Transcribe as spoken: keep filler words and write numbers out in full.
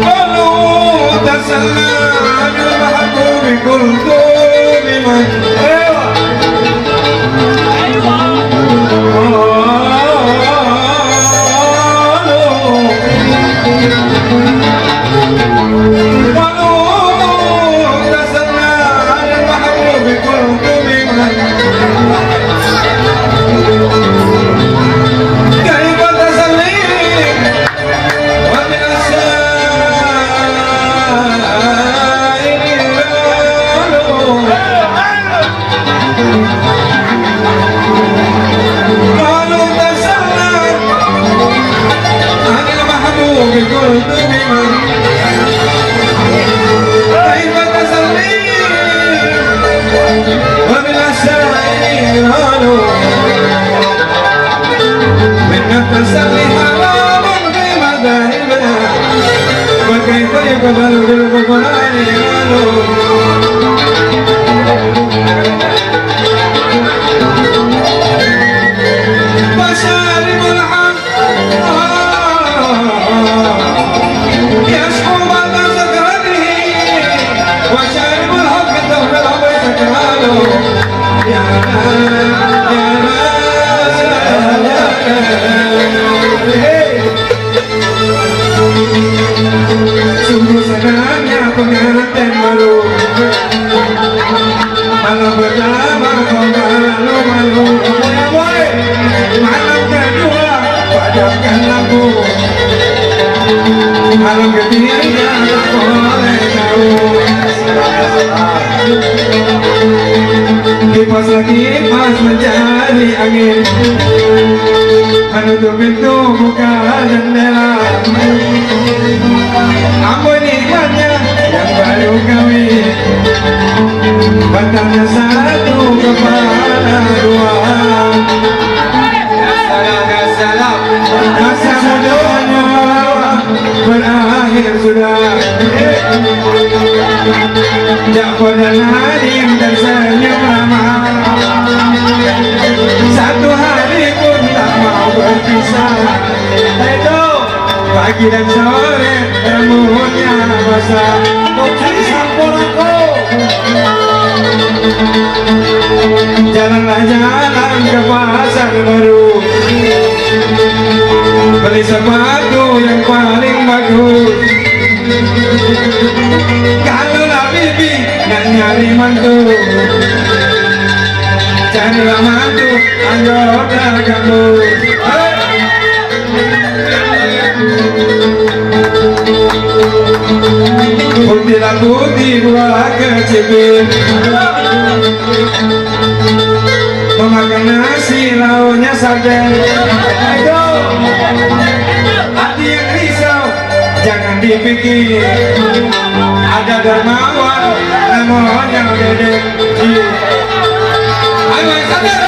قالوا تسلى عن المحبوب كلثوم. قالوا تسلى عن المحبوب كلثوم. كيف تسلي ومن السائل البال. قالوا تسلى عن المحبوب كلثوم. كيف تسلي وبلا سائل قالوا إن التسلي حرام في مذاهبنا، وكيف يقبل بالغفران قالوا. فشارب الحق يشكو بعد سكرته، وشارب الحق تحمل عليه سكرانه. يا ناس، يا ناس، يا ناس. Sungguh senangnya pengantin baru. Malam pertama kau malu-malu, woi. Malam kedua padamkan lampu. Malam ketiga tak boleh tahu. Kipas lagi kipas mencari angin. Menutup pintu, buka jendela. Amboi nikmatnya yang baru kawin. Batangnya satu, kepala dua. Masa mudanya berakhir sudah. Jak pada Nadim tersenyum ramah. Satu hari pun tak mau berpisah. Itu pagi dan sore rambutnya basah. Kau cari sampuraku. Jalanlah jalan ke pasar baru. Beli sepatu yang paling bagus. Kalau nak bibi nak nyari mantu, carilah mantu anggota kampus. Putihlah putih buah kecipir. Memakan nasi lauknya sarden. Aduh, hati yang risau jangan dipikir. Ada dermawan namanya Dede. Ayo, sadar.